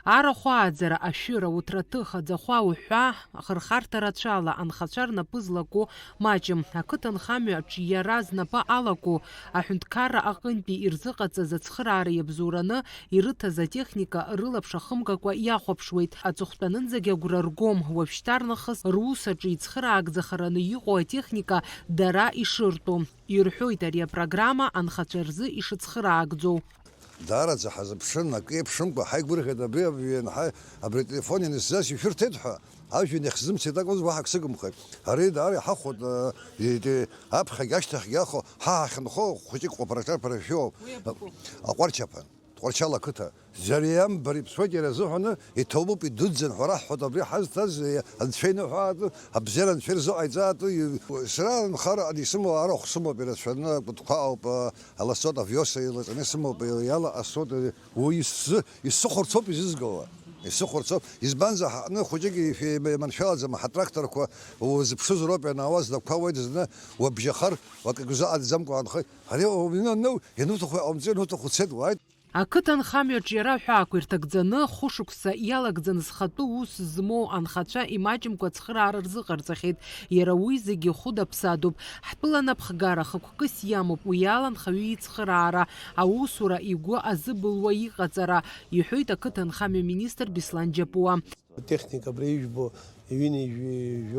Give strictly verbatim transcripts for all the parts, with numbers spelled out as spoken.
Арахә ааӡара, ашәыра, уҭраҭых, аӡахәа уҳәа, ахырхарҭа рацәала анхацәа рнапы злаку маҷым. Ақыҭанхамҩаҿ иара знапы алаку аҳәынҭқарра аҟынтәи ирзыҟаҵаз ацхыраара иабзоураны ирыҭаз атехника рылаԥш ахымгакәа иахәаԥшуеит. Аҵыхәтәанынӡагьы агәра ргом, уажәшьҭарнахыс рус аҿы ицхыраагӡахараны иҟоу атехника дара ишыртәу. Ирҳәоит ари апрограмма анхацәа рзы ишыцхыраагӡоу. Даараӡа ҳазыԥшын, акы еиԥшымкәа ҳаигәырӷьеит абри абҩан, ҳа-, абри ателефон ианысзас ишәырҭеит ҳәа, ажәҩан иахьсзымцеит акәыз, уаҳа ак сыгымхеит. Ари даара иҳахәоит, э, ити-, аԥхьагь ашьҭахьгьы ахо, ҳа ҳахьынхо хәыҷык ҟәаԥара-ҿаԥара шәоуп. Уи абыкәу? Аҟәарчаԥан, Тҟәарчал ақыҭа. Зариам, бара ибсуеит иара азыҳәаны, иҭабуп, идуӡӡан ҳәа ара ҳҳәоит, абри ҳазҭаз, э, анцәа иныҳәа атәы, абзиара анцәа ирзыҟаиҵа атәы, и-, сара анхара исымоу арахә сымоуп ирацәаны, акәытқәа ауп, э, Аласот авиоса илаҵаны исымоуп, иалаҟасҵоит, уи исзы, исыхәарцоуп изызгауа. Исыхәарцоуп. Избанзар, ҳаҟны хәыҷык ишәеиманшәалаӡам, ҳатракторқәа узыԥшыз роуп ианаауаз, знапқәа ауеит зны, уабжьахар, уакгьы узаҟаҵаӡамкәа аанхоит. Ари ауаҩы ану, иануҭаху иҟамҵо, иануҭаху дцеит, уааит. Ақыҭанхамҩаҿ иара аҳәаақәа ирҭагӡаны, хәышықәса иалагӡаны зхатәы ус змоу анхацәа имаҷымкәа ацхыраара рзыҟарҵахьеит. Иара уи зегьы хәыда-ԥсадоуп. Ҳтәыла анапхгара хықәкыс иамоуп, уи ала анхаҩы ицхыраара, аусура игәы азыбылуа иҟаҵара, иҳәоит ақыҭанхамҩа министр Беслан Џьапуа. Атехника абри ижәбо, ҩынҩажәи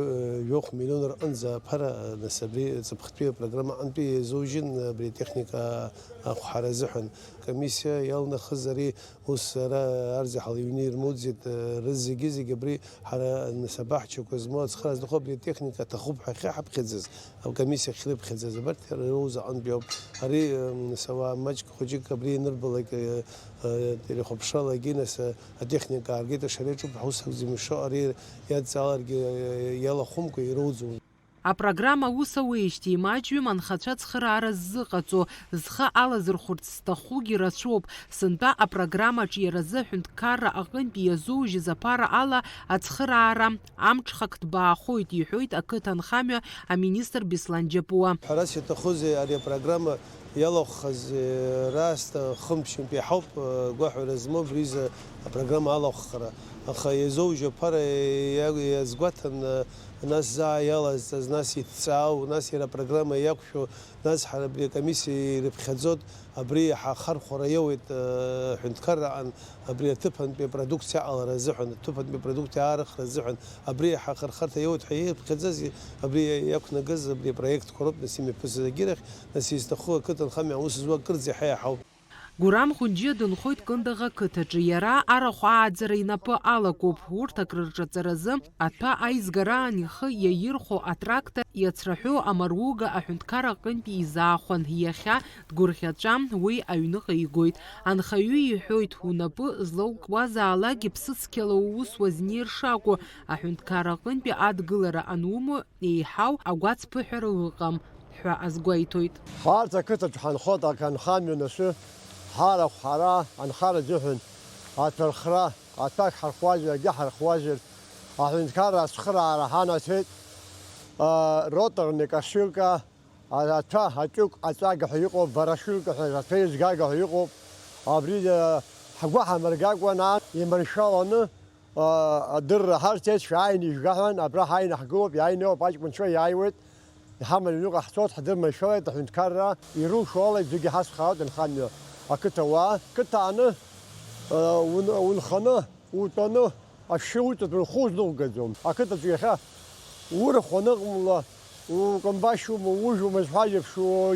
жәохә миллион рҟынӡа аԥара, нас, абри ҵыԥхтәи апрограмма аҟынтәи иазужьын, абри атехника ахәҳара азыҳәан. Комиссиа иалнахыз ари ус ара арзаҳал иҩны ирмоуӡеит, рызегьы-зегьы абри ҳара, нас, абаҳчақәа змоу ацхыраара зҭаху абри атехника аҭахуп ҳәа ахьаҳаԥхьаӡаз, акомиссиа ахьрыԥхьаӡаз, абарҭ ироуз аҟынтәи ауп. Ари, м, нас, ауаа маҷк хәыҷык абри ианырбалак, э, э, телехәаԥшралагьы, нас, э, атехника ааргеит, ашара иаҿуп ҳәа ус акәӡам ишо, ари иадҵааларгьы, э, иалахәымкәа ироуӡом. Апрограмма аус ауеижьҭеи имаҷҩым анхацәа ацхыраара ззыҟаҵо, зхы алазырхәырц зҭахугьы рацәоуп. Сынтәа апрограммаҿ иара азы аҳәынҭқарра аҟынтәи иазоужьыз аԥара ала ацхыраара амҽхак ҭбаахоит, иҳәоит ақыҭанхамҩа аминистр Беслан Џьапуа. Ҳәарас иаҭахузеи, ари апрограмма иалахәхаз, э, раасҭа хымԥшьынтә иаҳауп, э, гәаҳәара змоу абри изы апрограмма алахәхара. Аха иазоужьу аԥара иа-, иазгәаҭан, э, нас заа иалазҵаз, нас иҭҵаау, нас иара апрограмма иақәшәо, нас ҳара абри акомиссиа ирыԥхьаӡоит, абри иаҳа ахархәара иоуеит, э, ҳәынҭқарраҟан. Абри аҭыԥантәи апродукциа аҟалара азыҳәан, аҭыԥантәи апродукциа аарыхра азыҳәан, абри иаҳа ахырхарҭа иоуеит ҳәа иаԥхьаӡаз, абри иақәнагаз абри апроектқәа роуп, нас, имҩаԥысыз агьырахь, нас, изҭаху ақыҭанхамҩа аус зуа акырӡа иаҳа иаҳауп. Гурам Хәынџьиа дынхоит Кындаӷа ақыҭаҿы. Иара арахә ааӡара инапы алакуп. Урҭ акрырҿаҵаразы аҭәа аизгараан ихы иаирхәо атрактор иацраҳәо амаруга аҳәынҭқар аҟынтәи изаахәан. Иахьа дгәырӷьаҵәа уи аҩныҟа игоит. Анхаҩы иҳәоит, унапы злаукуазаалак иԥсыцқьала уус уазнеир шакәу, аҳәынҭқар аҟынтәи адгылара анумоу еиҳау агәацԥыҳәара ыҟам ҳәа азгәеиҭоит. Ҳарҭ ақыҭаҿ ҳанхоит, акы анхамҩа насы, ҳарахә ҳара анхара азыҳәан, аҭәархра, аҭәа ҳархуазар, акгьы ҳархуазар, аҳәынҭқарра ацхыраара ҳанаҭеит, а, роторный косилка, А-, аҭәа, аҷык, аҵага ҳәа иҟоуп, ворошилка ҳәа, аҭәа еизгага ҳәа иҟоуп. Абри, а, ҳгәы ҳамыргакәа, нас, иманшәаланы, а, адырра ҳарҭеит, шәааины ижәга ҳәа, абра ҳааины ҳгылоуп, иааины иоуп, аҷкәынцәа иааиуеит, иҳаманы аҩныҟа ҳцоит, ҳдырманшәалеит аҳәынҭқарра, ирылшо ала зегьы ҳазхаауеит, анхамҩа ақыҭауаа. Қыҭа ааны, а, ун-, унханы, утәаны, ашьшьы уҵатәаны ухы узныҟәгаӡом. Ақыҭаҿы иахьа урахә аныҟамла, укамбашьума, ужәума зҳәаз еиԥш,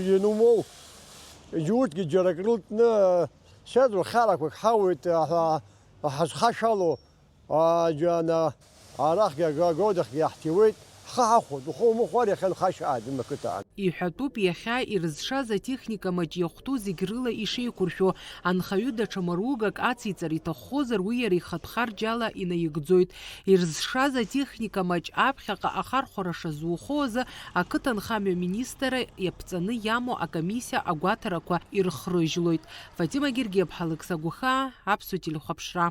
ианумоу, егьи урҭгьы џьара акрылтны, сеидру хьарақәак ҳауеит ҳәа ҳазхашәало, а, џьана арахьгьы ага-, агодахьгьы иаҳҭиуеит, ҳхы ҳахәоит, ухы умыхәар иахьа нхашьа аӡам ақыҭа. Иҳәатәуп иахьа ирызшаз атехника маҷ иахәҭоу зегь рыла ишеиқәыршәо, анхаҩы даҽа маругак ациҵар иҭаххозар, уи иара ихатә харџьала инаигӡоит. Ирызшаз атехника маҷ аԥхьаҟа ахархәара шазухо азы ақыҭанхамҩа министрра иаԥҵаны иамоу акомиссиа агәаҭарақәа ирхрыжьлоит. Фатима Гергиаԥҳа, Алықьса Гәахаа, Аԥсуа телехәаԥшра.